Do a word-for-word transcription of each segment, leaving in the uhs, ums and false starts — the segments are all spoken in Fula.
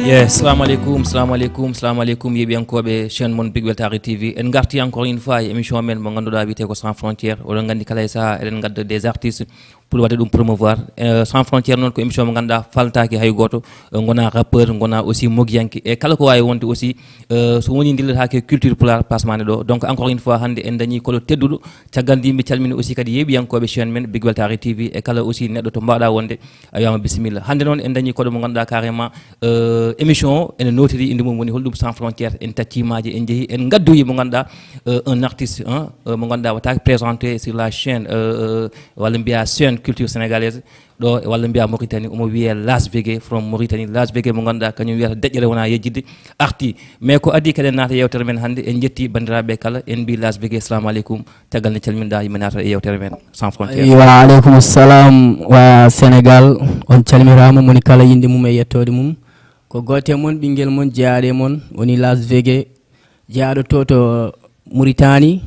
Yes, salamu aleykum, salamu aleykum, salamu aleykum, yeeɓiyankooɓe chaîne mon Big Weltare T V. En ngarti encore une fois e émission men mo ngannduɗaa wiyetee ko Sans Frontières. Oɗon nganndi kala e sahaa eɗen ngadda des artistes pour waɗde ɗum promouvoir. Euh, Sans Frontières noon ko émission mo ngannduɗaa faltaaki hay gooto, euh, ngonaa rappeur, ngonaa aussi mogiyanke. E kala ko waawi wonde aussi, euh, so woni ndillataake culture pulaar pasmaane ɗo. Donc encore une fois hannde en dañii koɗo tedduɗo. Caggal ndi mi calmini aussi kadi yeeɓiyankooɓe chaîne men Big Weltare T V e kala aussi neɗɗo to mbaawɗaa wonde, a wiyaama bisimilla. Hannde noon en dañii koɗo mo ngannduɗaa carrément, euh, émission o ene nootiri, innde mum woni holɗum Sans Frontières. En tacciima maaje, en njehi, en ngaddoyi mo ngannduɗaa, euh, un artiste, hein, euh, mo ngannduɗaa wataake présenté sur la chaîne, euh, euh, walla mbiyaa chaîne culture sénégalaise. Ɗo e walla mbiyaa Mauritanie, omo wiyee Las Vegué from Mauritanie. Las Vegué mo ngannduɗaa kañum wiyata deƴƴere wonaa yejjitde, arti. Mais ko adii kadi en naata e yeewtere men hannde, en njettii banndiraaɓe kala, en mbii Las Vegué, salamu aleykum. Caggal nde calminɗaa, yimɓe naata e yeewtere men Sans Frontières. Wa aleykum salam wa Sénégal, on calmiraama, moni kala innde mum e yettoode mum. Ko gooto e mon, ɓinngel mon, jeyaaɗo e mon, woni Las Vegué, jeyaaɗo to, to Mauritanie,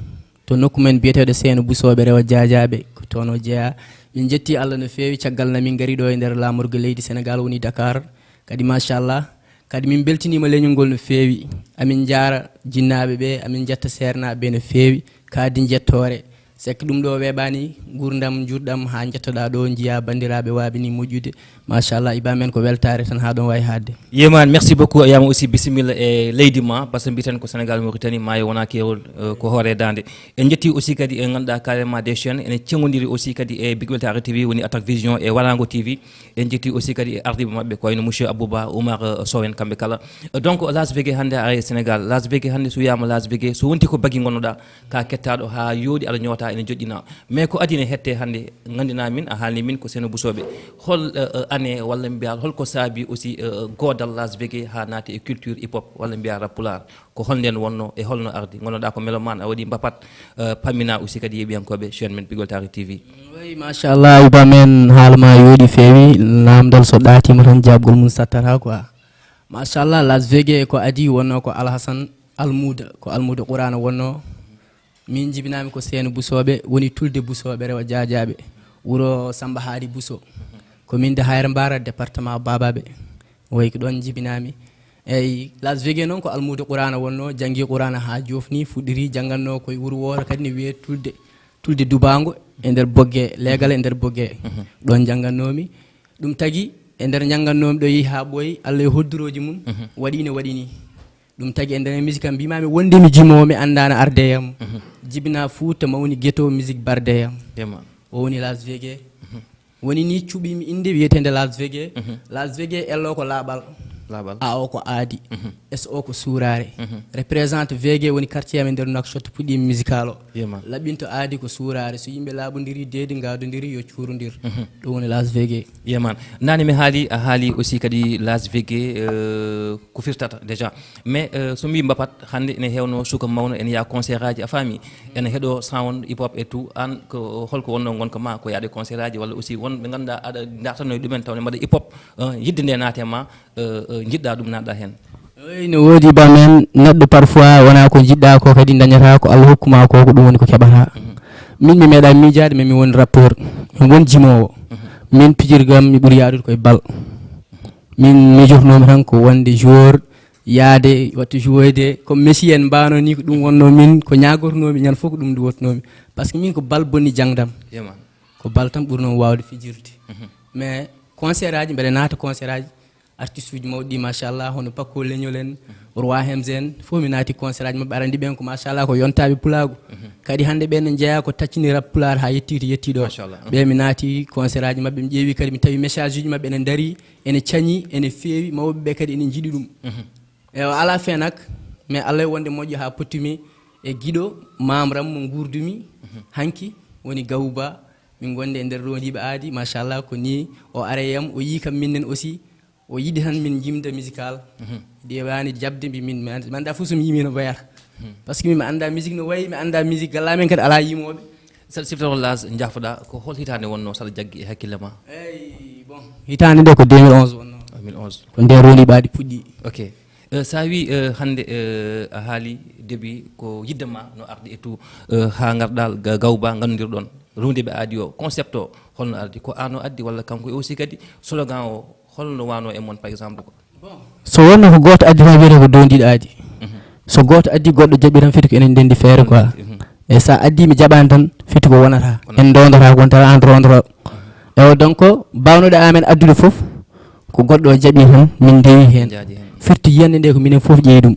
to nokku men biyeteeɗo Seeno Busooɓe Rewo Jaajaaɓe, ko toon o jeyaa. Min njettii Allah no feewi, caggal na min ngari ɗo e nder laamorgo leydi Sénégal, woni Dakar. Kadi machallah, kadi min mbeltiniima leñol ngol no feewi. Amin njaara jinnaaɓe ɓe, amin njetta seernaaɓe ɓe no feewi, kaadi njettoore. C'est que ɗum ɗo weeɓaani nguurndam, njuurɗam, haa njettoɗaa ɗo, njiyaa banndiraaɓe waaɓe ni moƴƴude. Machallah, Iba men, ko weltaare tan haa ɗon waawi haaɗde. Yeman, merci beaucoup. A wiyaama aussi bisimilla e leydi ma, par ce que mbiiten ko Sénégal, Mauritanie, maayo wonaa keerol, euh, ko hoore daande. En njettii aussi kadi e ngannduɗaa carrément des chaînes, ene ceŋondiri aussi kadi e Big Weltare T V, woni Attaque Vision e Warango T V. En njettii aussi kadi e ardiiɓe maɓɓe, ko wayno monsieur Abouba, Oumar, euh, Sow en, kamɓe kala. Euh, donc, Las Vegué hannde a ari e Sénégal. Las Vegué hannde so wiyaama Las Vegué, so wonti ko bagi ngonnoɗaa, ka kettaaɗo haa yooɗi, aɗa ñoota, ene joƴƴina. Mais ko adii ne hettee hannde, nganndinaa min, a haalni min ko Seeno Busooɓe. Hol, euh, euh, année walla mbiyaa, hol ko saabi aussi, euh, goodal Las Vegué haa naati e culture hip hop walla mbiyaa rap pulaar? Ko hol nden wonno e holno ardi? Ngonnoɗaa ko mélomane, a waɗi mbapat, euh, pamminaa aussi kadi yeeɓiyankooɓe chaîne men Big Weltare T V. Oui, machallah, Iba men, haala ma yooɗi feewi, naamndal so ɗaatiima tan jaabgol mum sattata quoi. Machallah, Las Vegué ko adii wonno ko Alhasan Almuuda, ko Almuuda Qur'aana wonno. Min jibinaami ko Seeno Busooɓe, woni Tulde Busooɓe Rewo Jaajaaɓe, wuro Samba Haadi Buso. Commune de Hayra Mbara, département Babaɓe. Woy ko ɗon jibinaami. Eyi, Las Vegué noon ko Almuuda Qur'aana wonno, janngi Qur'aana haa joofni, fuɗɗiri janngannoo koye wuro wooro kadi ne wiyee Tulde, Tulde Dubaango e nder Bogge, leegal e nder Bogge. Mhm. Ɗon janngannoomi. Ɗum tagi e nder janngannoomi ɗo yehi haa ɓooyi, Allah e hoddurooji mum, mhm, waɗi ne waɗi ni. Ɗum tagi e nder musique am, mbiimaami wonde mi jimoowo, mi anndaano arde yam. Mhm. Jibinaa Fuuta, mawni ghetto, musique barde yam. Yema. O woni Las Vegué. Mhm. Woni ni cuɓiimi innde wiyeteende Las Vegué. Mhm. Las Vegué, L o ko laaɓal. Laaɓal. A o ko aadi. Mhm. S o ko suuraare. Mhm. Représente Vegué, woni quartier amen nder Nouakchott, puɗɗiimi musical o. Yema. Laɓɓinto aadi ko suuraare. So yimɓe laaɓondiri, deedi ngaadondiri, yo cuurondir. Mhm. Ɗum woni Las Vegué. Yeman. Nani mi haali, a haali aussi kadi Las Vegué, euh, ko firtata déjà. Mais, euh, so mbi mbapat, hannde ene heewno suka mawno, ene yaha concert aji, a faami? Ene heɗo sound hip hop et tout. An ko holko wonno ngonka ma, ko yaade concert aji walla aussi won ɓe ngannduɗaa aɗa dartano e ɗumen taw ne mbaɗa hip hop, euh, yidde nde naate ma, euh, euh, njiɗɗa ɗum naatɗa heen? Eyi, no woodi ba men, neɗɗo parfois wona ko njiɗɗa ko kadi dañata ko Allah hokkuma ko, ko ɗum woni ko keɓata. Mhm. Min mi meeɗa miijaade, mais mi woni rappeur, mi won jimoowo. Mhm. Min pijirgam mi ɓuri yaadude koye bal. Min miijotnoomi tan ko wonde joueur, yaade watta jouoyde, comme Messi en mbano ni, ko ɗum wonno min, ko ñaagornoomi ñande fof ko ɗum nduwotnoomi. Par ce que min ko bal bonni jangdam. Yema. Ko bal tan ɓurnoomi waawde fijirde. Mhm. Mais concert aji, mbeɗa naata concert aji, artiste uji mawɗi ɗi, machallah, hono Paco Leñol en, Roi Hems en, fof mi naati concert aji maɓɓe. Aɗa anndi ɓen ko, machallah, ko yontaaɓe pulaagu. Mhm. Kadi hannde ɓen ne njeyaa ko taccini rap pulaar haa yetti to yetti ɗo. Machallah. Ɓe mi naati concert aji maɓɓe, mi ƴeewi kadi, mi tawi message uji maɓɓe ene ndarii, ene cañi, ene feewi, mawɓe ɓe kadi ene njiɗi ɗum. Mhm. E à la fin nak, mais Allah wonde moƴƴo haa pottumi e giɗo, membre am mo nguurdumi, mhm, hanki, woni Gawba. Min gonde e nder rondiiɓe aadi, machallah, ko ni o ari e am, o yii kam min nen aussi, o yiɗi tan min jimda musical. Mhm. Ɗewaani jaɓde mbi min, mi annda, mi annda fof so mi yii mi no wayata. Mhm. Par ce que min mi annda musique no wayi, mi annda musique galla men kadi alaa yimooɓe. Saɗa siftoroo Las, njaafoɗaa, ko hol hitaande wonno saɗa jaggi e hakkille ma? Eyi, bon, hitaande nde ko deux mille onze wonno. Deux mille onze. Ko nden rondiiɓe aadi puɗɗi. Ok. Euh, so a wii, euh, hannde, euh, a haali début ko yidde ma no arde et tout, euh, haa ngarɗaa ga-, Gawba nganndudirɗon. Rondiiɓe aadi o, concept o, Holno ardi? Ko an o addi walla kanko? E aussi kadi slogan o holno wano e mon, par exemple? Ko so wonno ko goto addi tan wiyete ko dondiɗo aadi. So goto addi, goɗɗo jaɓɓi tan, fiti ko enen ndendi feere quoi. E sa addi mi jaɓani tan, fiti ko wonata, en dondata ko wonata, an dondoro. Ewa, donc bawnoɗo amen addude foof, ko goɗɗo o jaɓi tan, min ndewi hen. Firti yiyande nde ko minen foof ƴeewi ɗum.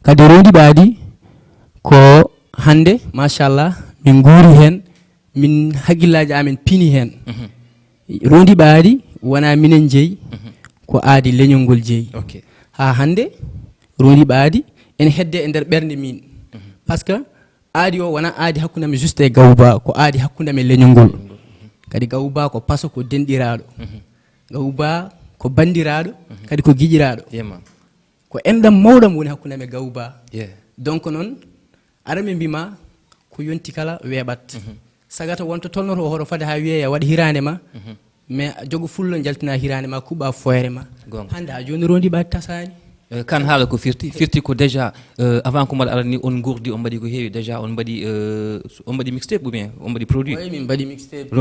Kadi rondi ɓaadi ko hande, machallah, min guuri hen, min haqqillaji amen pini hen. Rondi ɓaadi wona minen jeeyi, ko aadi leñol ngol jeeyi. Ha hande rondi ɓaadi ene hedde e nder ɓernde min, parce que aadi o wona aadi hakkunde amen juste e gawba, ko aadi hakkunde amen leñol ngol. Kadi gawba ko paso, ko denɗiraɗo. Gawba ko bandiraɗo, kadi ko giƴiraɗo. Ko enɗam mawɗam woni hakkunde amen gawba. Donc noon, ara ɓe mbima ko yonti kala weeɓat. Sagata wonto tolnoto o hoto fade ha wiye ya waɗa hirande ma, mais a jogo fullo jaltina hirande ma, kuɓa foyre ma. Hande ha joni rondi ɓaadi tasani. Kan haala ko firti firti ko déjà, avant ko mbaɗa arani on gurdi, on mbaɗi ko heewi déjà, on mbaɗi on mbaɗi mixtape ou bien on mbaɗi produit? Min mbaɗi mixtape,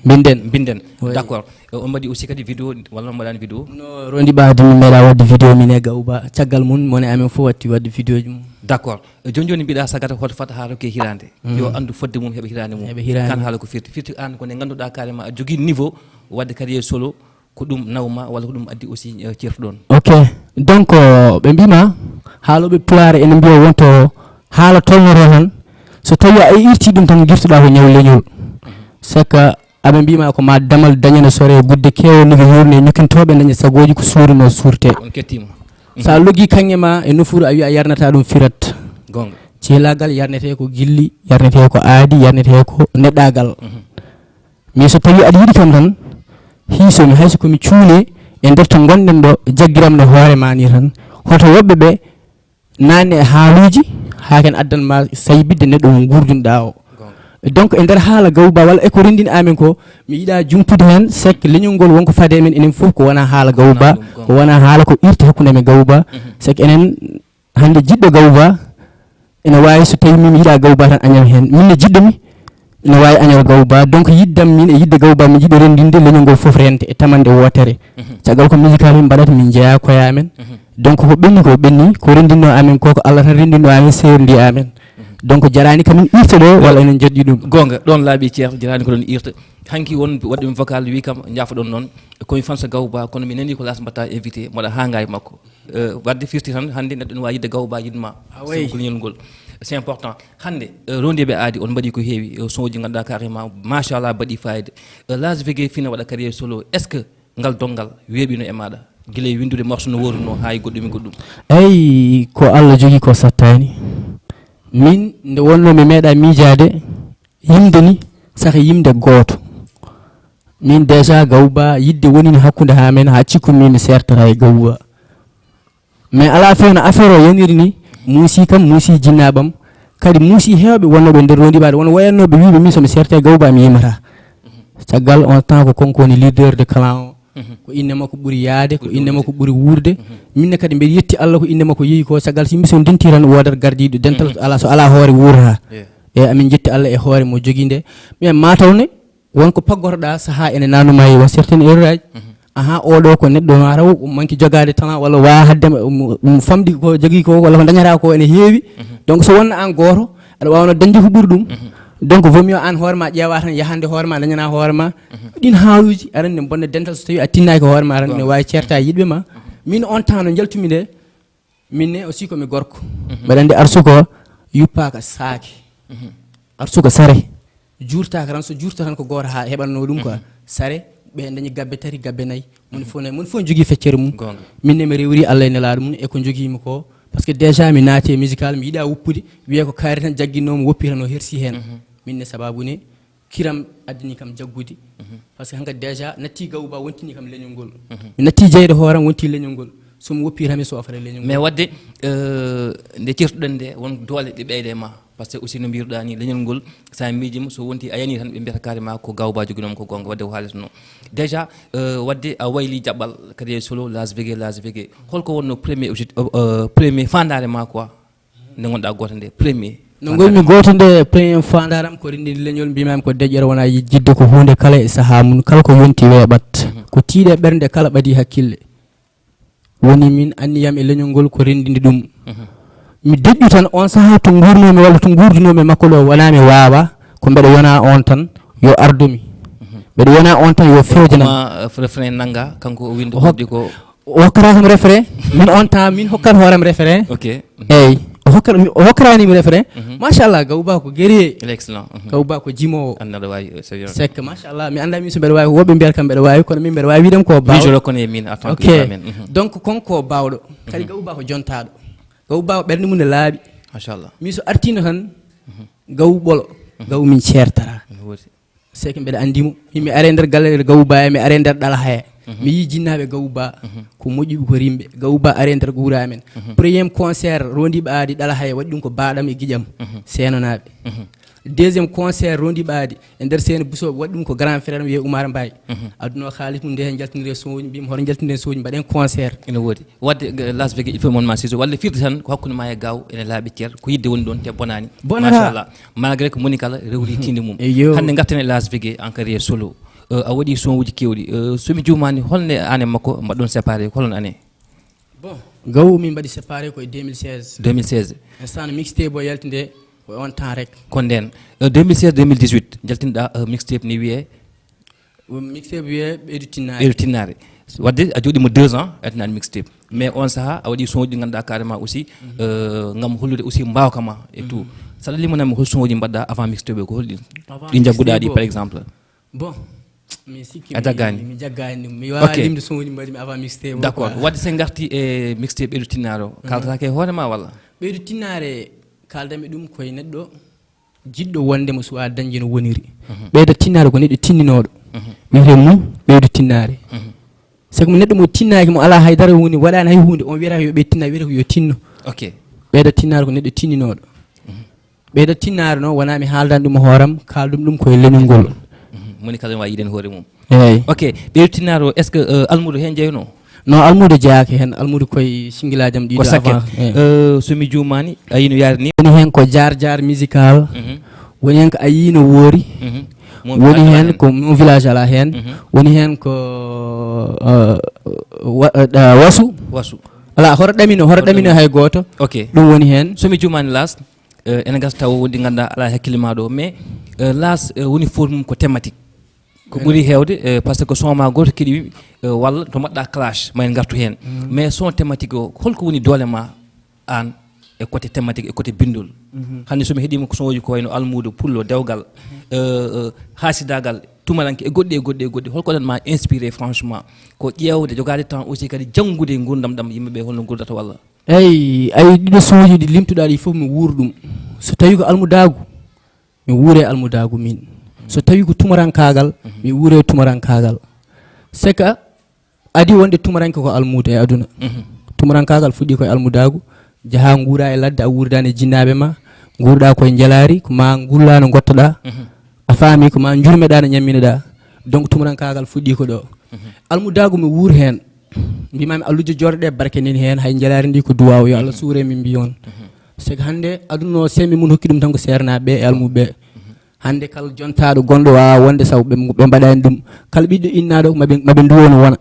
binden. Binden. D'accord. On mbaɗi aussi kadi vidéo walla on mbaɗani vidéo? No rondi ɓaadi min meeɗa wadde vidéo min e gawba, caggal mum mone amen fof watti wadde vidéo ji mum. D'accord. Joni joni mbiɗa sagata hoto fat ha rokke hirande, yo andu fodde mum heɓa hirande mum. Kan haala ko firti firti an ko nde ganduɗa carrément a jogui niveau wadde carrière solo, ko ɗum nawma walla ko ɗum addi aussi? Certuɗon. Ok. Donc ɓe mbima haaloɓe pulaar ene mbiya wonto haala tolnoto tan, so tawi a irti ɗum tan girtuɗa ko ñaw leñol. C'est que aɓe mbima ko ma damal dañana sore gudde kewo niga yurne ñukkintoɓe daña sagoji ko suuruno suurte. On kettima. Sa loggi kaŋŋe ma e nofuru a wi a yarnata ɗum firat. Gonga. Ceelagal yarnete ko gilli, yarnete ko aadi, yarnete ko neɗɗagal. Mais so tawi aɗa yiɗi kam tan, hiisomi hayso komi cuune e nder to gonɗen ɗo, jaggiram no hoore ma ni tan. Hoto woɓɓe ɓe nanne e haaluji ha ken addan ma saybidde neɗɗo mo gurdunɗa o. Donc e nder haala gawba walla eko rendini amen ko, mi yiɗa jumpude hen, sek leñol ngol wonko fade men enen fof ko wona haala gawba, ko wona haala ko irti hakkunde men gawba. Sek enen hande jiɗɗo gawba ene wawi so tawi min yiɗa gawba tan añam hen, min ne jiɗɗo mi ene wawi añal gawba. Donc yiddam min e yidde gawba min jiɗi rendinde leñol ngol fof rende e tamande wotere. Caggal ko musical min mbaɗata min jeeya koye amen. Donc ko ɓenni ko ɓenni ko rendinno amen ko ko Allah tan rendinno amen serdi amen. Donc jarani kamin irta ɗo walla enen jaɗɗi ɗum. Gonga ɗon laaɓi ceer jarani ko ɗon irta. Hanki won waɗɗum vocal wi kam jafoɗon noon, komi fansa gawba kono mi nani ko las mbatta invité mbaɗa ha ngawi makko. Wadde firti tan hande neɗɗo ne wawi yidde gawba yidma. Ko leñol ngol c'est important. Hande rondiɓe aadi on mbaɗi ko heewi, soji ganduɗa carrément machallah mbaɗi fayida. Las vege fina waɗa carrière solo, est ce que ngal donngal weeɓino e maɗa gila e windude morso no woruno ha e goɗɗum e goɗɗum? Eyi, ko Allah jogui ko sattani. Min nde wonno mi meeɗa miijade yimde ni, saka yimde gooto. Min déjà gawba yidde wonini hakkunde ha men ha cikku min mi sertata e gawba. Mais ala fewno affaire o yaniri ni, muusi kam muusi jinnaɓam, kadi muusi hewɓe wonnoɓe nder rondiɓaade won wayannoɓe wiɓe min somi serte e gawba mi yimata. Caggal on temps ko konko woni leader de clan o. Ko inde makko ɓuri yaade, ko inde makko ɓuri wuurde. Minne kadi mbeɗa yetti Allah ko inde makko yehi ko, caggal so yimɓe so ndenti tan woodat gardiiɗo dental, ala so ala hoore wuurata. E amin jetti Allah e hoore mo jogii nde. Mais mataw ne won ko paggotoɗa saha ene nanuma e won certaine erreur aji. Aha, oɗo ko neɗɗo mataw manki jogade talent walla wawa hadde mo famɗi ko jogii ko walla ko dañata ko ene heewi. Donc so wonno an gooto aɗa wawno dañde ko ɓuri ɗum. Donc vaut mieux an hoore ma ƴeewa tan yahande hoore ma dañana hoore ma. Ɗin haaluji aɗa andi bonde dental so tawi a tinnaki hoore ma tan ne wawi certa yiɗɓe ma. Min on temps no jaltumi nde, min ne aussi komi gorko. Mbeɗa andi arsuko yuppaka saake. Arsuko sare jurtaka tan, so jurta tan ko goto ha heɓanno ɗum quoi. Sare ɓe dañi gabbe tati gabbe nayyi, moni fof nayi moni fof jogui feccere mum. Min ne mi rewri Allah e nelaɗo mum e ko joguimi ko, parce que déjà mi naati e musical mi yiɗa woppude wiye ko kaari tan jagguinnomi woppi tan o hersi hen. Min ne sababu ne kiram addani kam jaggude. Parce que hankadi déjà natti gawba wontini kam leñol ngol. Mi natti jeyde hooram wonti leñol ngol, somi woppi tan mi sofata leñol ngol. Mais wadde nde certuɗen nde won doole ɗe ɓeyde ma, parce que aussi no mbiruɗa ni leñol ngol sa miijima so wonti a yani tan ɓe mbiyata carrément ko gawba joguinoma ko gonga wadde ko haalata no. Déjà wadde a wayli jaɓɓal kadi e solo las vege las vege, holko wonno premier objectif, premier fandare ma quoi? Nde gonɗa goto nde premier No ngoymi gooto nde, premier fois ndaram ko renndinde leñol, mbimami ko deƴƴere wona jidde, ko huunde kala e sahaa mum, kala ko yonti weeɓat. Ko tiiɗe ɓernde kala ɓadii hakkille. Woni min anniyam e leñol ngol ko renndinde ɗum. Mi deƴƴu tan on sahaa to nguurnomi walla to nguurdinomi e makko ɗo, wona mi waawa, ko mbeɗa yona on tan yo ardomi. Mbeɗa yona on tan yo feewjanam. Refrain nanga kanko o windi O hok- ko O hokkata kam refrain, min on temps min hokkat hooram refrain. Ok. Eyyi, o hokkat o hokkatanimi refrain. Machallah, Gawba ko guerrier. L'excellent. Gawba ko jimowo. Annaɗo wawi c'est vrai. Sek machallah, mi anda min so mbeɗa wawi, woɓɓe mbiyata kam mbeɗa wawi, kono min mbeɗa wawi wiidam ko bawɗo. Mijoɗo kono e min en tant que Ok. Ibrahima. Donc konko bawɗo. Kadi Gawba ko jontaɗo. Gawba ɓernde mum ne laaɓi. Machallah. Min so artino tan, gaw ɓolo, gaw min ceertara. No wodi. C'est que mbeɗa andi mo. Himi are nder galle Gawba, mi are nder Ɗalahaya. Mi yi jinnaɓe Gawba ko moƴƴuɓe, ko rimɓe. Gawba are nder guura amen. Premier concert rondiɓe aadi Ɗalahaya waɗi ɗum ko baɗam e giƴam. Senonaɓe. Deuxième concert rondiɓe aadi e nder seno Busoɓe waɗi ɗum ko grand frère mi wiye Oumar Mbaye. Adduno haalis mum nde hen jaltinire soñi, mbimi hoto jaltinen soñi, mbaɗen concert. Ina wodi. Wadde eh, Las Vegas il faut mon ma siso walla firde tan ko hakkunde ma e gaw ene laaɓi cer ko yidde woni ɗon te bonani. Bonata. Machallah. Malgré ko moni kala rewri tinde mum. Eyyo. Hande garten e Las Vegas en carrière solo. Eh, a waɗi son uji kewɗi. Eh, somi jumani holne ane makko mbaɗɗon séparé ko holon ane? Bon, gaw min mbaɗi séparé ko e deux mille seize. deux mille seize. Instant no mixtape o yaltinde ko e on temps rek. Ko nden eh, deux mille seize deux mille dix-huit jaltinɗa eh, mixtape ni wiye Mixtape wiye ɓeydu tinnaare. Ɓeydu tinnaare. Wadde a jooɗima deux ans a tinani mixtape. Mais on saha a waɗi son uji ɗi ganduɗa carrément aussi eh, gam hollude aussi mbawka ma et tout. Sa ɗalima nami hol son uji mbaɗɗa avant mixtape ko holɗi? Avant Ɗi jagguɗa ɗi mixtape o. Par exemple. Bon, mi sikki A mi- jaggani. Mi jaggani ɗum. Mi wawa Ok. Limde son uji mbaɗi mi avant mixtape o, D'accord. quoi. Wadde sen garti e mixtape ɓeydu tinnaare o kaltata ke hoore ma walla? Ɓeydu tinnaare kaldami ɗum koye neɗɗo jiɗɗo wonde mo suwa dañde no woniri. Ɓeyda tinnaare ko neɗɗo tinninoɗo. Wiyete mum ɓeydu tinnaare. C'est que mo neɗɗo mo tinnaaki, mo ala haydara woni, waɗani hay hunde, on wiyata ko yo ɓeydu tinnaare, wiyata ko yo tinno. Ok. Ɓeyda tinnaare ko neɗɗo tinninoɗo. Ɓeyda tinnaare noon wona mi haaldan ɗum e hooram, kaaldum ɗum koye leñol ngol. Moni kala wawi yiɗen hoore mum. Eyyi. Ok. Ɓeydu tinnaare o est ce que eh, almudo hen jeyno? Non, almudo jeyaaka hen, almudo koye singilaji am ɗiɗo Ko sakke. Avant. Eyyi. Eh, somi jumani a yino yarini. Woni hen ko Jar Jar musical. Woni hen ko A yii no woori. Mhm. Mo Woni village hen hen. Ko Mon Village ala hen. Woni hen ko eh, wa- eh, Wasu. Wasu. Ala, hoto ɗamino, hoto ɗamino hay gooto. Ok. Ɗum woni hen. Somi jumani Las eh, ene gasa taw wodi ganduɗa ala hakkille ma ɗo mais eh, Las eh, woni foti mum ko thématique. Ko ɓuri hewde eh, par ce que son ma goto keɗi eh, walla to mbaɗɗa clash ma en gartu hen. Mais son thématique o holko woni doole ma an e côté thématique e côté bindol? Hande somi heeɗima ko sonoji ko wayno almuudo, pullo, dewgal, eh, eh, haasidagal, tumaranke e goɗɗi e goɗɗi e goɗɗi, holko ɗan ma inspiré franchement? Ko ƴeewde, jogade temps aussi kadi janngude e ngurdam ɗam yimɓe ɓe holno ngurdata walla? Eyyi, ayi ɗiɗo sonoji ɗi limtuɗa ɗi fof mi wuur ɗum. So tawi ko almudagu, mi wuure almudagu min. So tawi ko tumarankaagal, mi wuure tumarankaagal. C'est que adi wonde tumaranke ko almuudo e aduna. Tumarankaagal fuɗɗi koye almudagu, jaha nguura e ladde, a wuurdaani e jinnaaɓe ma, nguurɗa koye njalaari, ko ma ngulla no ngottoɗa. A faami, ko ma njurmeɗa no ñamminoɗa. Donc tumarankaagal fuɗɗi ko ɗo. Almudagu mi wuur heen. Mbimami allujo jorɗe barke nin heen, hay njalaari ndi ko duwaw, yo Allah suure min mbiyon. C'est que hannde aduna o sembe mun hokki ɗum tan ko seernaaɓe ɓe e almuɓe ɓe. Hannde kala jontaɗo gonɗo wawa wonde saw ɓe ɓe mbaɗani ɗum. Kala ɓiɗɗo innaɗo maɓe maɓe duwono wona.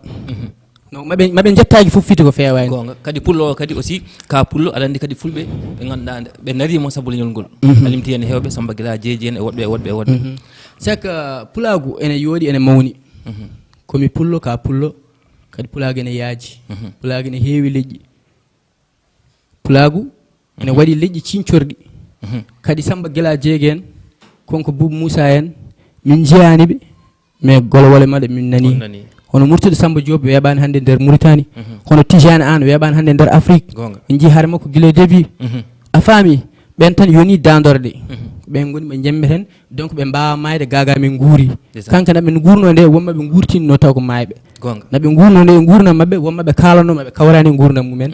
No maɓe maɓe jettaki fof fiti ko fewani. Gonga kadi pullo o kadi aussi ka pullo aɗa andi kadi fulɓe ɓe ganduɗa ɓe narimo sabu leñol ngol. Alimti hen hewɓe Samba Gila Jeeji en e woɗɓe e woɗɓe e woɗɓe. C'est que pulagu ene yooɗi ene mawni. Komi pullo ka pullo, kadi pulagu ene yaaji. Pulagu ene heewi leƴƴi. Pulagu ene waɗi leƴƴi cincorɗi. Kadi Samba Gila Jeegi en, konko Buubu Moussa en, min jeyani ɓe, mais golowole maɓɓe min nani. Hono Murtude Samba Diop weeɓani hannde nder Mauritanie. Hono Tijani Anne weeɓani hannde nder Afrique. En jii haare makko gila e début. A faami? Ɓen tan yoni dandorde. Ɓen ngoni ɓe jemmbeten, donc ɓe mbawa mayde gaga min nguuri. Kanka na ɓe ngurno nde wonma ɓe ngurtinno taw ko mayɓe. Na ɓe ngurno nde e ngurnam maɓɓe wonma ɓe kalanno maɓe kawrani e ngurnam mumen.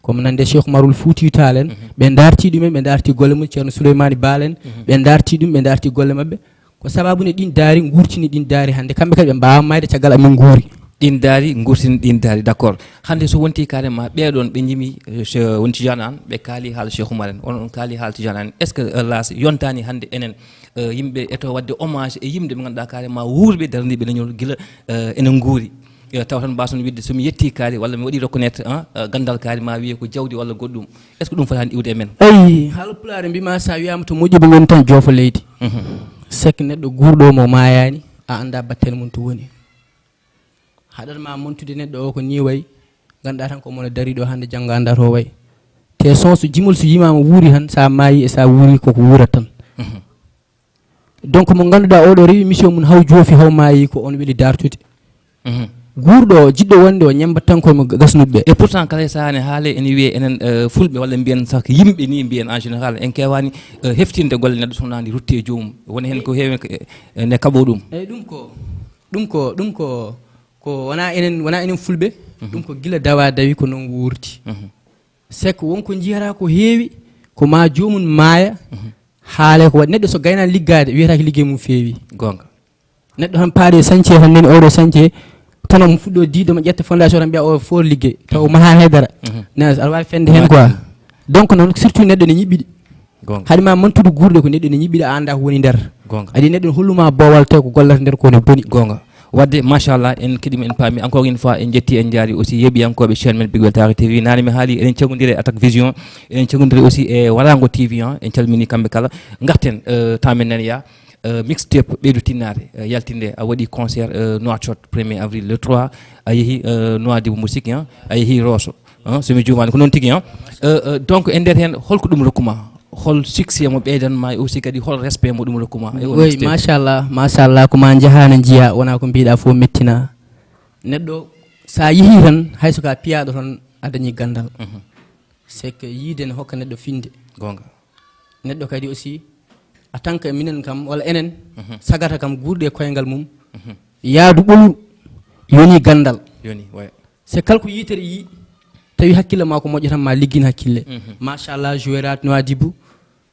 Comme nande Cheikh Marul Fouti Tall en, ɓe darti ɗumen, ɓe darti golle mum, Ceerno Souleymani Baal en, ɓe darti ɗum, ɓe darti golle maɓɓe. Ko sababu ne ɗin daari, ngurtini ɗin daari hannde, kamɓe kadi ɓe mbawa mayde caggal amin nguuri. Ɗin daari, gurtin ɗin daari, d'accord. Hannde so wonti carrément ɓee ɗoon ɓe njimi, eh, so wonti Tijaan en, ɓe kaali haala Cheikh Oumar en, on, on kaali haala Tijaan en. Est-ce que, eh, laas yontaani hannde enen, eh, yimɓe eto waɗde hommage e yimɓe ɓe ngannduɗaa carrément wuurɓe daraniiɓe leñol gila, eh, ene nguuri? Eh, taw tan mbaason wiɗde so mi yettii kaari walla mi waɗii reconnaître, ah, eh, ganndal kaari ma wiyee ko jawdi walla goɗɗum. Est-ce que ɗum fotaani iwde e men? Eyi, haala pulaar mbima sa wiyama to moƴƴuɓe ngoni tan joofo leydi. Mhm. C'est que neɗɗo guurɗo mo maayaani, a annda battane mum to woni. Haɗat ma montude neɗɗo o ko ni wayi, ngannduɗaa tan ko mono dari ɗo hannde, janngo anndaa to wayi. Te son so jimol so yimama wuuri tan, sa maayi e sa wuuri koko wuurat tan. Mhm. Donc mo ngannduɗaa oɗo rewi mission mum haw joofi, haw maayi, ko on weli dartude. Mhm. Guurɗo o, jiɗɗo wonde o ñembat tan komo gasnuɓe ɓe. Et pourtant kala e sahaa ne haale ene wiyee enen, eh, fulɓe walla mbiyen sax ko yimɓe ni mbiyen en général, en keewaani, eh, heftinde golle neɗɗo so wonaa ndi rutti e joomum. Woni heen ko heewi ko, eh, ne kaɓoo ɗum. Eyi, ɗum ko, ɗum ko, ɗum ko, ko wonaa enen, wonaa enen fulɓe. Mhm. Ɗum ko gila dawa dawi ko noon wuurdi. Mhm. C'est que won ko njiyata ko heewi, ko ma joomum maaya, mhm, haale ko waɗi. Neɗɗo so gaynaani liggaade, wiyata ko liggey mum feewi. Goonga. Neɗɗo tan paaɗi e sañce tan, nani oɗo sañce, tan omo fuɗɗo diido mo ƴetta fondation tan mbiya o fof liggey. Taw o mahaani haydara. Mhm. Nana aɗa waawi fende heen quoi. Donc noon surtout neɗɗo ne ñiɓɓiɗi. Goonga. Haɗi ma mantude guurɗe ko neɗɗo ne ñiɓɓiɗi a annda ko woni nder. Goonga. Adi neɗɗo ne holluma boowal taw ko gollata nder ko ne boni. Goonga. Wadde machallah en keɗima en paami encore une fois en jetti en jaari aussi yeeɓiyankooɓe chaîne men Big Weltare T V. Nane mi haali eɗen caggodiri e Attaque Vision, eɗen caggodiri aussi e Warango T V, hein, en calmini kamɓe kala. Garten, euh, temps men nani ya, euh, mixtape ɓeydu tinnaade, euh, yaltinde a waɗi concert, euh, Nouakchott premier avril le trois, a yeehi, euh, Nouadhibou Musique, hein, a yeehi Rosso, hein, so mi juumaani ko noon tigi, hein. Euh, euh, donc e nder heen holko ɗum rokkuma? Hol succès mo ɓeydan ma e aussi kadi hol respect mo ɗum rokkuma e on Oui, mixtape? Machallah, machallah, ko ma njaha na njiya, wona ko mbiɗa fof mettina. Neɗɗo sa yeehi tan, hayso ka piyaɗo tan a dañi gandal. Mhm. C'est que yiide ne hokka neɗɗo finde. Goonga. Neɗɗo kadi aussi, en tant que minen kam, walla enen, mhm, sagata kam guurɗe e koyngal mum, mhm, yaadu ɓolu yoni gandal. Yoni, ouais. C'est kala ko yitere yi, tawi hakkille ma ko moƴƴo tan ma liggin hakkille. Mhm. Machallah, jouerat Nouadhibou,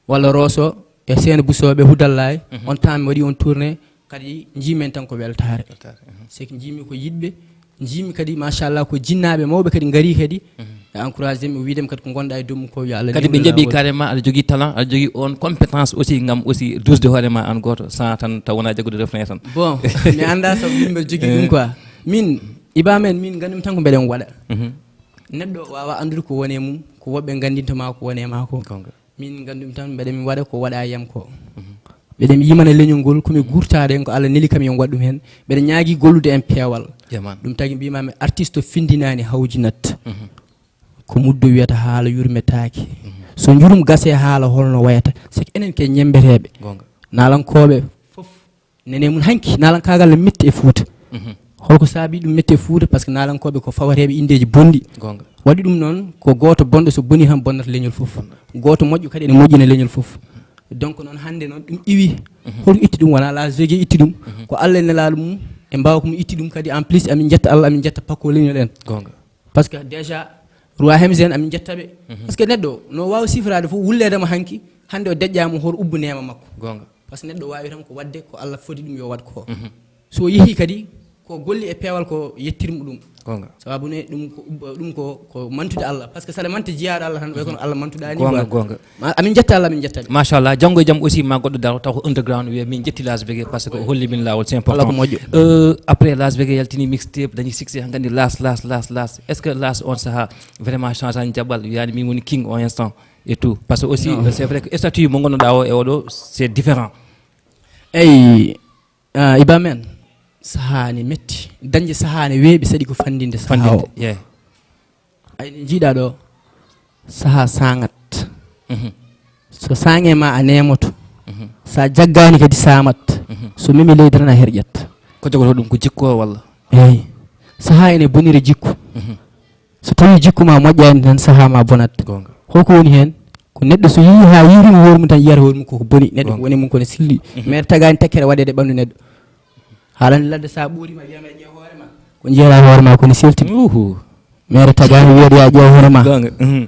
walla Rosso, e Seno Bousso ɓe Hudallay, mhm, on temps mi waɗi on tournée, kadi jiimen tan ko weltare. Weltare, mhm. C'est que jiimi ko yiɗɓe, jiimi kadi machallah ko jinnaɓe mawɓe kadi ngari kadi, mhm, e encouragé mi, wiidem kadi ko gonɗa e dow mum ko yo Allah Kadi ɓe newnu jaɓi lawol. Carrément aɗa jogii talent, aɗa jogii on compétence aussi ngam aussi dusde hoore ma an gooto sans tan taw wona jaggude refne tan. Bon, mi annda sabu min mbeɗa jogii ɗum Eh. quoi. Min, Iba men, min ngandumi tan ko mbeɗen waɗa. Mhm. Neɗɗo wawa anndude ko wone mum, ko woɓɓe ngandinta ma ko wone ma ko. Goonga. Min ngandumi tan mbeɗa mi waɗa ko waɗa yam ko. Mhm. Mbeɗa mi yimana leñol ngol, komi guurtaɗo hen ko Allah neli kam yon waɗ ɗum hen. Mbeɗa ñaagui gollude hen peewal. Jaman. Ɗum tagi mbimami artiste findinani hawjinat. Mhm. Ko muddo wiyata haala yurmetaake. Mhm. So njurum gase haala holno wayata. C'est que enen ke ñembeteɓe. Goonga. Naalankoɓe fof nene mum hanki naalankaagal ne metti e Fuuta. Mhm. Holko saabi ɗum metti e Fuuta? Par ce que naalankooɓe ko fawateeɓe inndeeji bonɗi. Goonga. Waɗi ɗum noon ko gooto bonɗo so bonii tan bonnata leñol fof. Gooto moƴƴo kadi ene moƴƴina leñol fof. Donc noon hannde noon ɗum iwi. Mhm. Holko itti ɗum? Wonaa Las Vegas itti ɗum. Mhm. Ko Allah e nelaaɗo mum e mbaawka mum itti ɗum kadi en plus amin njetta Allah, amin njetta pakko leñol en. Goonga. Par ce que déjà roi Hemsen amin njetta ɓe. Mhm. Par ce que neɗɗo no waawa sifraade fof wulleede mo hanki hannde o deƴƴaama hoto ubbu neema makko. Goonga. Par ce que neɗɗo waawi tan ko waɗde ko Allah fodi ɗum yo waɗ ko. Mhm. So yehi kadi ko golli e peewal ko yettirmo ɗum. Goonga. Sababu ne ɗum ko ubba-, ɗum ko, ko mantude Allah. Par ce que saɗa manta jiyaaɗo Allah tan, way kono Allah mantuɗa ni Goonga, quoi. Goonga. Ma, amin jetta Allah, amin jetta ɓe. Machallah, janngo e jam aussi ma goɗɗo daro taw ko underground wiya min jetti Las Vegas par ce que o holli min laawol, c'est Allah ko important. Moƴƴo. Euh, après Las Vegas yaltini mixtape, dañi succès, ha nganndi Las, Las, Las, Las. Est-ce que Las on saha vraiment change an jaɓɓal, wiyani min woni king on instant et tout? Parce que aussi, Non. euh, c'est vrai que statut mo ngonnoɗa o e oɗo, c'est différent. Eyi, ah, Iba men, saha ne metti. Dañde saha ne weeɓi, saɗi ko fandinde saha Fandinde, o. Yeah. Ay, ne jiiɗa ɗo, saha saŋat. Mhm. So saŋe ma a nemoto. Mhm. Sa jaggani kadi samat. Mhm. So memi leydi tan a herƴat. Ko jogoto ɗum ko jikko walla? Eyi. Saha ene bonira jikku. Mhm. So tawi jikku ma moƴƴani tan saha ma bonat. Goonga. Holko woni hen? Ko neɗɗo so yii ha yiirima hoore mum tan yiyata hoore mum koko boni. Neɗɗo ko Goonga. Woni mum kono silli. Mhm. Mere tagani tekkere waɗede ɓandu neɗɗo. Haalani ladde sa ɓoorima wiyama e ƴeew hoore ma. Ko jeera hoore ma kono seltini. Uhu. Mere tagani wiyata ya ƴeew hoore ma. Goonga. Mhm.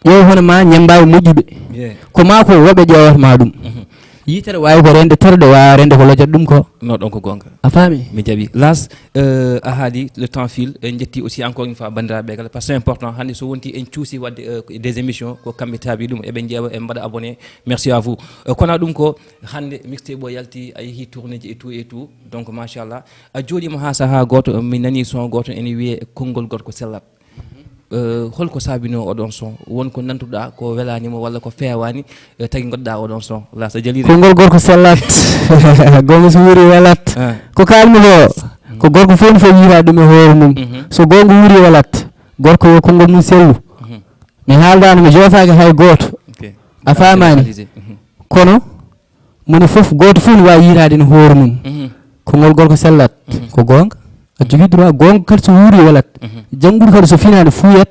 Ƴeew hoore ma ñambaɓe moƴƴuɓe. Yeah. Ko ma ko woɓe ƴeewata ma ɗum. Mhm. Yitere waawi ko rende terɗe, waawa rende ko lojat ɗum ko. No ɗon ko gonga. A faami? Mi jaɓi. Las, euh, a haali le temps file, en jetti aussi encore une fois bandiraɓe kala, parce que c'est important. Hannde so wonti en cuusi wadde euh, des émissions, ko kamɓe taabi ɗum, eɓe jeewa, en mbaɗa abonné. Merci à vous. Euh, kono ɗum ko hannde mixtape o yalti, a yehi tournéji et tout et tout. Donc machallah, a jooɗima ha saaha goto, mi nani son goto ene wiye konngol gorko sellat. Euh, holko saabino oɗon son? Won ko nantuɗa ko welani mo walla ko fewani, euh, tagi goɗɗa oɗon son? Las, a jali de. Konngol gorko sellat. Gonga so wuuri welat. Ah. Ko kalmi ɗo, ko gorko fof no fof yiira ɗum e hoore mum. So gonga wuuri welat, gorko yo konngol mum sellu. Mi haaldano, mi jootaki hay gooto. Ok. A faamani? Personnalisé. Mhm. Kono moni fof, gooto fof no waawi yiiraade no hoore mum. Konngol gorko sellat. Ko goonga. A jogii droit. Goonga kadi so wuuri welat. Janngude kadi so finaani fuuyat.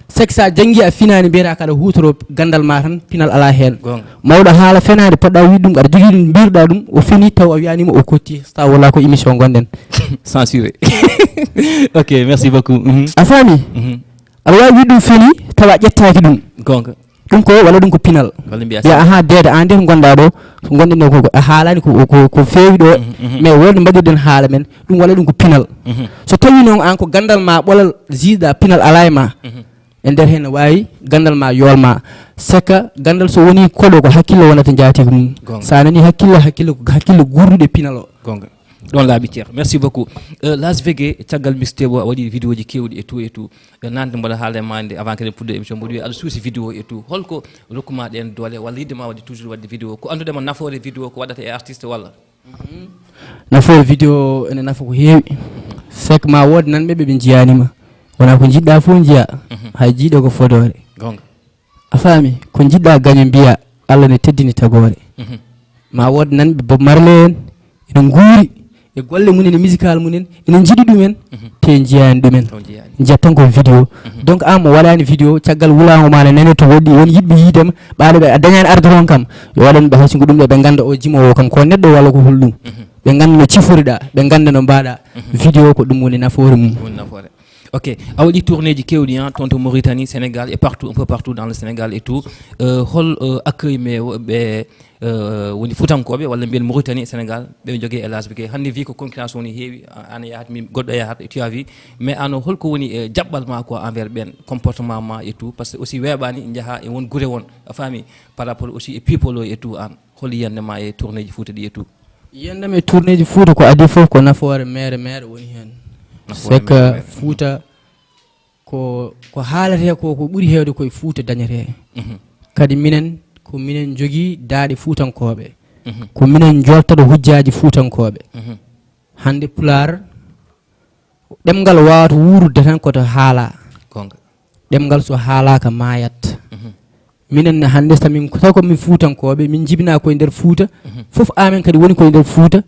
Sek so a janngi a finaani, mbiyata kaɗa huutoro ganndal ma tan, pinal alaa heen. Goonga. Mawɗo haala fenaande, poɗɗa wiide ɗum, aɗa jogii ɗum, mbiruɗa ɗum, o feni taw a wiyanima o kotti, so taw wala ko émission gonɗen. Censuré. Ok, merci beaucoup. Mhm. A faami? Mhm. Aɗa waawi wiide ɗum feni tawa a ƴettaaki ɗum. Goonga. Ɗum ko walla ɗum ko pinal. Walla mbiya Ya aha, deede, an de ko gonɗa ɗo, ko gonɗen ɗo ko, a haalani ko, ko, ko feewi ɗo. Mais wonde mbaɗirɗen haala men, ɗum walla ɗum ko pinal. So tawi noon an ko ganndal ma ɓolal, jiiɗa pinal ala e ma. E nder heen ne waawi ganndal ma yool ma. Saka ganndal so woni koɗo, ko hakkillo wonata njaatiigu mum. Goonga. Sa nani hakkillo, hakkillo, hakkillo guurduɗo e pinal o. Goonga. Ɗon laaɓi ceer. Merci beaucoup. Euh, Las Vege, caggal mixtape o a waɗi vidéo ji kewɗi et tout et tout. Euh, nande mbaɗa haala e ma nde avant kadi en puɗɗo émission, mboɗo wiya aɗa suusi vidéo et tout. Holko rokkuma ɗen doole walla yidde ma waɗde toujours waɗde vidéo? Ko annduɗen ma nafoore vidéo ko waɗata e artiste walla? Nafoore vidéo ene nafa ko heewi. Sek ma wood nanɓe ɓe ɓe njiyanima. Wona ko jiɗɗa fof njiya. Hay jiiɗo ko fodoore. Goonga. A faami? Ko jiɗɗa gaño mbiya Allah ne teddini tagoore. Ma wood nanɓe Bob Marley en ene nguuri e golle mum en e musical mum en, ene jiɗi ɗumen, te njiyaani ɗumen. Taw njiyaani. Njiyat tan ko vidéo. Donc an mo waɗani vidéo, caggal wulago ma ne nane to woɗɗi, won yiɗɓe yiidema, ɓaade ɓe a dañani arde toon kam, yo waɗan ɓe hayso ko ɗum ɗo ɓe ganda o jimowo kam ko neɗɗo walla ko holɗum. Ɓe ganda no ciforiɗa, ɓe ganda no mbaɗa. Vidéo ko ɗum woni nafoore mum. Woni nafoore. Ok, a waɗi tournéji kewɗi, hein, toon to Mauritanie, Sénégal et partout, un peu partout dans le Sénégal et tout. Euh, hol euh, accueil mais ɓe euh, woni futankoɓe walla mbiyen Mauritanie, Sénégal, ɓe jogue e Las Vege? Hannde wi ko concurrence woni heewi, a- an yahat, min goɗɗo yahat, tu as vu. Mais an holko woni euh, jaɓɓal ma quoi envers ɓen, comportement ma et tout, parce que aussi weeɓani jaaha e won gure won, a faami, par rapport aussi e people o et tout, an hol yiyannde ma e tournéji Fouta ɗi et tout? Yiyannde am e tournéji Fouta ko adii fof ko nafoore mere mere woni heen. Nafoore C'est que mere mere. Fouta ko, ko haalete ko, ko ɓuri heewde koye Fouta dañete. Kadi minen ko minen jogii daaɗe fuutankooɓe. Ko minen joltata hujjaaji fuutankooɓe. Hannde Pulaar, ɗemngal waawata wuurude tan koto haala. Goonga. Ɗemngal so haalaaka maayat. Minen ne hannde so min taw ko min fuutankooɓe, min njibinaa koye nder Fuuta. Fof amen kadi woni koye nder Fuuta.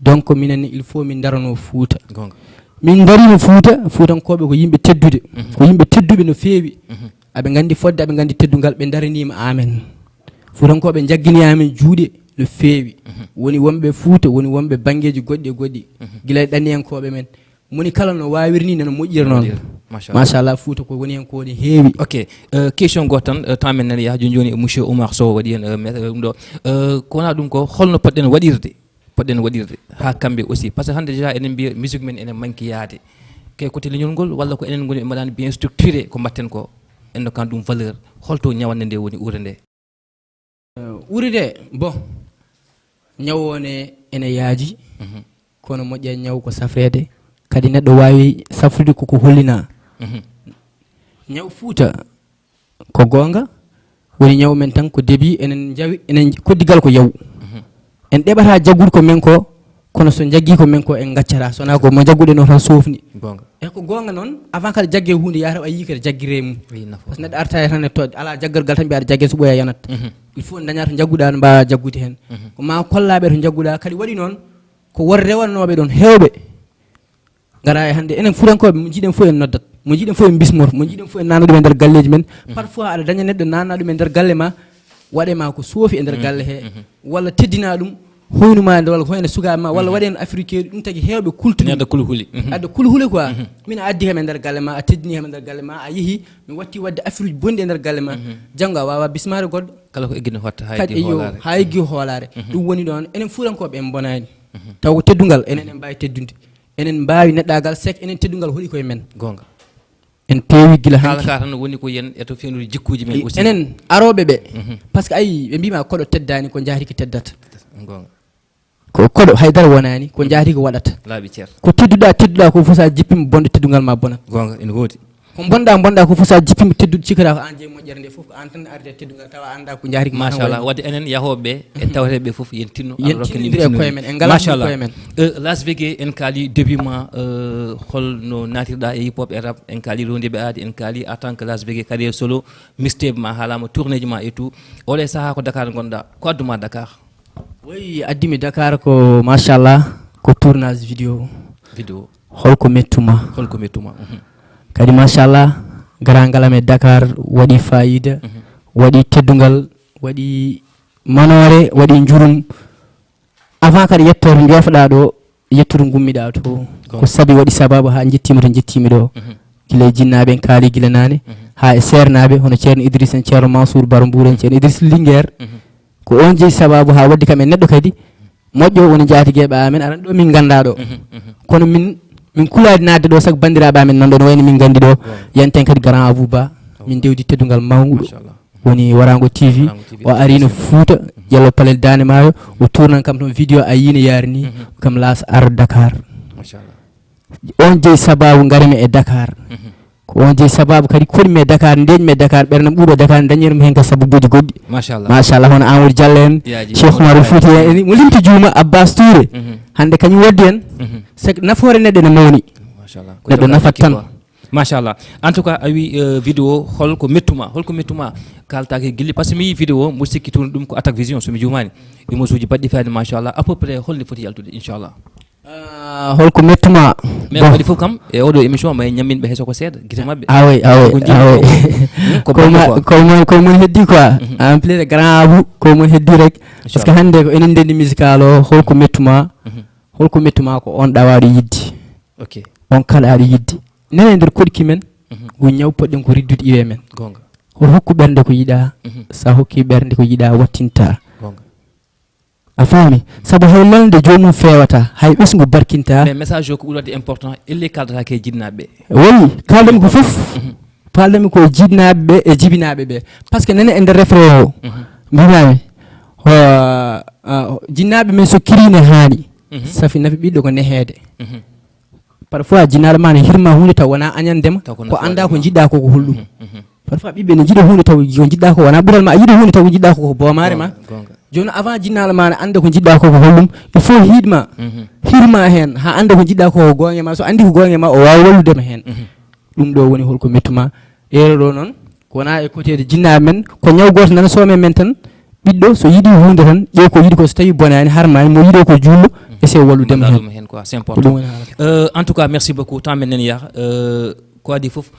Donc minen ne il faut min ndarano Fuuta. Goonga. Min ndarima Fuuta, fuutankooɓe ko yimɓe teddude. Ko yimɓe tedduɓe no feewi. Aɓe nganndi fodde, aɓe nganndi teddungal, ɓe ndaraniima amen. Fuutankooɓe njaggini amen juuɗe no feewi. Woni wonɓe Fuuta, woni wonɓe banngeeji goɗɗi e goɗɗi. Gila e ɗaniyankooɓe men. Moni kala no waawiri ni nana moƴƴira noon. Moƴƴira. Machallah. Machallah, Fuuta ko woni heen ko woni heewi. Ok. Euh, question goto tan, euh, temps men nani yaha joni joni, monsieur Oumar Sow waɗi hen euh, mes- euh, ɗum ɗo. Euh, ko wona ɗum ko holno poɗɗen waɗirde, poɗɗen waɗirde ha kamɓe aussi, parce que hannde déjà enen mbiya musique men ene manque yaade kay côté leñol ngol, walla ko enen ngoni ɓe mbaɗani bien structuré ko mbatten ko, en dokkan ɗum valeur? Holto ñawande nde woni, ure nde? Ure nde, bon, ñaw o ne ene yaaji. Kono moƴƴa ñaw ko safreede, kadi neɗɗo waawi safrude koko hollina. Ñaw Fuuta ko goonga, woni ñaw men tan ko debi, enen njawi, enen koddigal ko yaw. En ɗeɓata jaggude ko men ko, kono so jaggii ko men ko en gaccata, so wonaa ko mo jagguɗen o tan soofni. Goonga. E ko goonga noon, avant kala jagge huunde yahata a yii kadi jaggiree mum. Wi nafa. Par ce que neɗɗo arta e tan e toɗɗe, alaa jaggal tan mbiyaɗa jagge so ɓooya yanat. Il faut dañaa to jagguɗa no mbaawa jaggude heen. Ko ma kollaɓe to jagguɗa, kadi waɗi noon ko won rewanooɓe ɗoon heewɓe. Ngara e hannde enen fuutankooɓe mo jiiɗen fof en noddat, mo jiiɗen fof en bismor, mo jiiɗen fof en naana ɗum e nder galleeji men. Parfois aɗa daña neɗɗo naana ɗum e nder galle ma, waɗe ma ko soofi e nder galle he, walla teddina ɗum, hoynuma nde walla ko ene sukaaɓe ma walla waɗi en affaire keeri, ɗum tagi heewɓe kultumi neɗɗo kulhuli. Adda kulhuli quoi. Min a addi kam e nder galle ma, a teddini kam e nder galle ma, a yeehi, mi watti wadde affaire uji bonɗi e nder galle ma. Janngo a wawa bismaade goɗɗo. Kala ko eggino hotta ha kadi eggi eyo hoolaare. Ha eggi hoolaare. Ɗum woni ɗon enen fuurankoɓe en bonani. Taw ko teddungal enen en mbawi teddude, enen mbawi neɗɗagal, sek enen teddungal hoɗi koye men. Gonga. En peewi gila hanki. Kala ka tan woni ko yen eto fewnude jikkuji men aussi. Enen aroɓe ɓe, par ce que ayi ɓe mbima koɗo teddani ko jahriki teddata. Gonga. Ko koɗo haydara wonani ko jahriki waɗata. Laaɓi cer. Ko tedduɗa tedduɗa ko fof sa jippima bonde teddungal ma bonat. Gonga ene woodi. Ko bonɗa bonɗa ko fof sa jippima tedduɗo cikkata ko an jeeyi moƴƴere nde fof, ko an tan arde teddungal tawa anda ko jahriki ma tan. Machallah wayno. Wadde enen yahoɓe e tawreɓe fof yen tinno yen Allah rokka tinndiri e koye men en ngala koye men. Las Vegas en kaali début ma, holno natirɗa e hip hop e rap, en kaali rondiɓe aadi, en kaali en tant que Las Vegas carrière solo, mixtape ma haalama, tournéji ma et tout. Oɗo saaha ko Dakar gonɗa, ko adduma Dakar? Wayi addimi Dakar ko machallah, ko tournage vidéo. Vidéo. Holko mettuma? Holko mettuma? Kadi machallah, garangalam e Dakar waɗi fayida, waɗi teddungal, waɗi manoore, waɗi njurum. Avant kadi yettoto joofoɗa ɗo, yettude gummiɗa to. Ko sabi waɗi sababu ha jettima to jettimi ɗo. Gila e jinnaɓe en kaali gila nane, ha e seernaɓe hono ceerno Idriss en, ceerno Mansour Baro Mbour en, ceerno Idriss Linguère. Ko on jeeyi sababu ha waddi kam e neɗɗo kadi moƴƴo woni jaatigueɓe amen, aran ɗo min ganda ɗo. Kono min min kuladi nadde ɗo sago bandiraɓe amen nan ɗo no wayno min gandi ɗo. Yanten kadi grand Abou Ba, min dewdi teddungal mawɗo. Woni Warango T V. O arino Fouta, Jallo Palel Dande Maayo, o tournan kam toon vidéo a yiino yaari ni, kam Las ar Dakar. On jeyi sababu ngarmi e Dakar. Ko on jeyi sababu kadi koɗmi e Dakar, ndeƴmi e Dakar, ɓernam ɓuuɓa Dakar, dañirmi hen ka sababuji goɗɗi. Machallah. Machallah, hono Amadou Diallo en, Cheikh Oumar Fouti en, mo limti juuma, Abbas Touré. Hande kañum waddi en, c'est que nafoore neɗɗo ene mawni. Neɗɗo nafat tan. Machallah. En tout cas a wi vidéo holko mettuma, holko mettuma kaltake gilli, par ce que mi yi vidéo mboɗo sikki tourné ɗum ko Attaque Vision somi juumani. Image uji baɗɗi fayde machallah, à peu près holni foti yaltude inchallah? Holko mettuma? Mais waɗi fof kam e oɗo émission ma ñamminɓe heso ko seeɗa gite mabɓe. Awoy awoy awoy. Ko mon heddi quoi. En plus grand Abou ko mon heddi rek. Parce que hande ko enen ndendi musical o, holko mettuma? Holko mettuma ko on ɗawaɗo yidde. Ok. On kala aɗa yidde nene nder koɗki men. Ngu ñaw poɗɗen ko riddude iwe men. Gonga. Hoto hokku ɓernde ko yiɗa. Sa hokki ɓernde ko yiɗa wattinta. Gonga. A faami? Sabu hay lolde joomum fewata, hay ɓesngu barkinta. Mais message o ko ɓuri wadde important, elle kaldata ke jinnaɓe. Oui, kaldami ko fof. Kaldami ko jinnaɓe e jibinaɓe ɓe. Par ce que nene e nder refre o mbimami jinnaɓe men so kirine haani. Safi nafi ɓiɗɗo ko nehede. Parfois jinnaɗo ma ne hirma hunde taw wona añandema, ko anda ko jiɗɗa ko ko holɗum. Parfois ɓiɓɓe ne jiɗa hunde taw ko jiɗɗa ko wona ɓural ma, a yiɗa hunde taw ko jiɗɗa ko ko bomare ma. Joni avant jinnaɗo ma ne anda ko jiɗɗa ko ko holɗum, il faut hiɗma hirma hen ha anda ko jiɗɗa ko ko gonge ma, so andi ko gonge ma o wawa walludema hen. Ɗum ɗo woni holko mettuma. Ero ɗo noon ko wona e côté de jinnaɓe men, ko ñaw goto nana soome men tan. Ɓiɗɗo so yiɗi hunde tan ƴeew ko yiɗi ko, so tawi bonani harmani mo yiɗo ko juulɗo, essaye walludema hen. Ko ɗum woni haala. En tout cas merci beaucoup, temps men nani yaha. Ko adi foof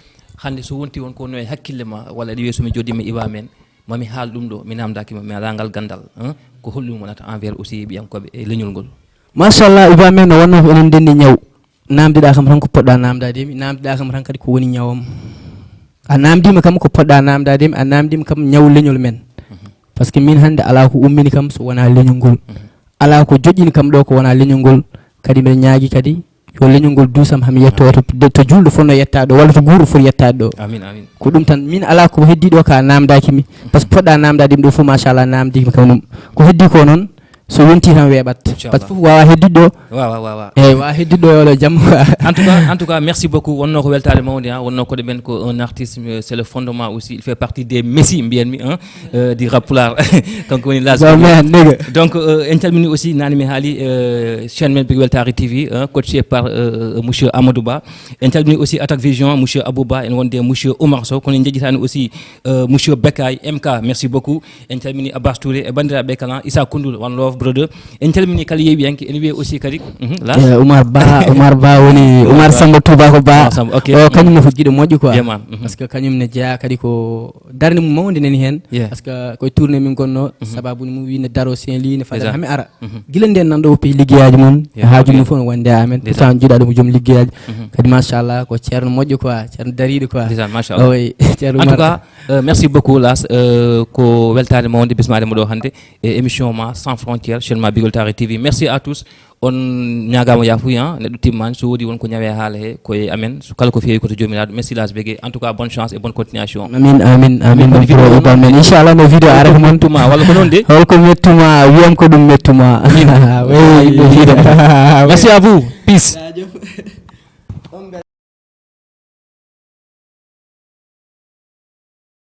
hande so wonti won ko no e hakkille ma walla ɗi weeso mi jooɗima iwa men, mami haal ɗum ɗo mi namdaki ma, mi ala ngal gandal. Ko holɗum wonata envers aussi ɓiyankoɓe e leñol ngol? Machallah, iwa men no wonno ko enen ndenni ñaw. Namdiɗa kam tan ko poɗɗa namdade mi, namdiɗa kam tan kadi ko woni ñawam. A namdima kam ko poɗɗa namdade mi, a namdima kam ñaw leñol men. Par ce que min hande ala ko ummini kam so wona leñol ngol. Ala ko joƴƴini kam ɗo ko wona leñol ngol. Kadi mbiɗa ñaagi kadi yo leñol ngol duusam hami yetto to, to julɗo foti no yettaɗo walla to guurɗo foti yettaɗo ɗo. Amin amin. Ko ɗum tan, min ala ko heddi ɗo ka namdaki mi. Par ce que poɗɗa namdade mi ɗo fof machallah namdimi kam ɗum. Ko heddi ko noon so yonti tan weeɓat. Par ce que fof wawa heddude ɗo. Wawa wawa. Eyyi wawa heddude ɗo yo jam. En tout cas en tout cas merci beaucoup, wonno ko weltare mawde ha, wonno koɗo men ko un artiste, c'est le fondement aussi, il fait partie des messi mbiyanmi hein, du rap pulaar. Kanko woni Las. Donc en calmini aussi nani mi haali chaîne men Big Weltare T V, coaché par monsieur Amadou Ba. En calmini aussi Attaque Vision, monsieur Abou Ba, en wonde monsieur Oumar Sow, kono en jeejitani aussi monsieur Bekay M K, merci beaucoup. En calmini Abbas Touré e bandiraɓe kala, Issa Koundoul, one love. numéro deux. En calmini kala yeeɓiyanke, en wiye aussi kadi, mhm, la. Eh, Oumar Ba, Oumar Ba woni Oumar Samba Touba ko Ba. Samba, ok. O kañum ne ko giɗo moƴƴo quoi. Jeman, mhm. Parce que kañum ne jeya kadi ko darnde mum mawde nani heen. Yeah. Parce que koye tournée min gonno, sababu ni mum wi ne daro Saint-Louis ne fadata Ndeysaan. Hami ara. Mhm. Gila nden nan ɗo o pays liggeyaaji mum. Yeah, Haaju ok. mum fof no wonde e amen. Ndeysaan. Pourtant jiɗaɗo mo joom liggeyaaji. Mhm. Kadi machallah ko ceerno moƴƴo quoi, ceerno dariɗo quoi. Ndeysaan, machallah. Oui, ceerno En tout Oumar. Cas, euh, merci beaucoup Las, euh, ko weltaade mawde bismaade mo ɗo hannde e émission ma Sans Frontières sur ma Bigol Tare T V. Merci à tous. On ñaagaama yaafuya, neɗɗo timmaani, so woodi won ko ñawe haala he koye amen, so kala ko feewi ko to joomiraaɗo. Merci Las Bégué. En tout cas, bonne chance et bonne continuation. Amin, amin, amin. Min Mon vidéo pro on, itam men. Inchallah no vidéo ara ko mon. Mettuma walla ko noon de. Holko mettuma, wiyam ko ɗum mettuma. Min. Oui. Merci à vous. Peace.